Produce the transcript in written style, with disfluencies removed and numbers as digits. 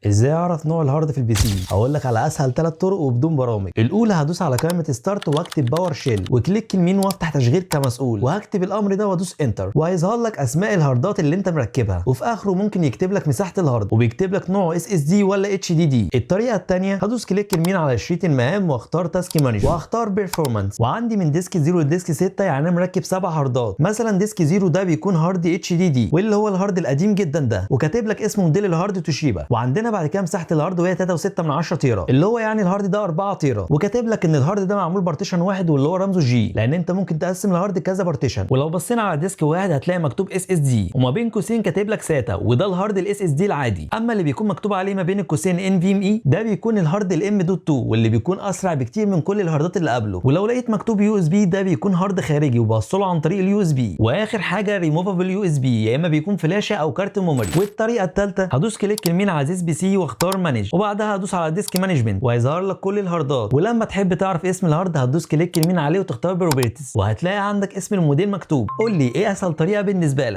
ازاي اعرف نوع ال hard في ال PC؟ هقول لك على اسهل 3 طرق وبدون برامج. الاولى هدوس على قائمة start واكتب PowerShell و click يمين وافتح تشغيل كمسؤول، وهكتب الامر ده وادوس enter، وهيظهر لك اسماء الهاردات اللي انت مركبها، وفي اخره ممكن يكتب لك مساحة ال hard وبيكتب لك نوعه SSD ولا HDD. الطريقة الثانية هدوس click يمين على شريط المهام واختار task manager واختار performance، وعندي من disk 0 ل disk 6، يعني انا مركب 7 هاردات. مثلا disk 0 ده بيكون hard HDD واللي هو ال hard القديم جدا ده، وكاتب لك اسم موديل ال hard توشيبا، وعندنا بعد كده مساحة ال hard وهي 3.6 من 10 تيرا، اللي هو يعني ال hard ده 4 تيرا، وكاتب لك ان ال hard ده معمول partition واحد واللي هو رمزه G، لان انت ممكن تقسم ال hard كذا partition. ولو بصينا على disk واحد هتلاقي مكتوب SSD وما بين قوسين كاتب لك SATA، وده ال hard ال SSD العادي. اما اللي بيكون مكتوب عليه ما بين القوسين NVMe ده بيكون ال hard ال M dot 2 واللي بيكون اسرع بكتير من كل الهاردات اللي قبله. ولو لقيت مكتوب USB ده بيكون hard خارجي وبوصله عن طريق ال USB. واخر حاجة ريموفابل يو اس بي، يا اما بيكون فلاشه او كارت memory. والطريقة الثالثة هدوس click يمين على this PC واختار manage، وبعدها هدوس على disk management وهيظهر لك كل الهاردات. ولما تحب تعرف اسم ال hard هتدوس click يمين عليه وتختار properties، وهتلاقي عندك اسم الموديل مكتوب. قول لي ايه اسهل طريقه بالنسبة لك؟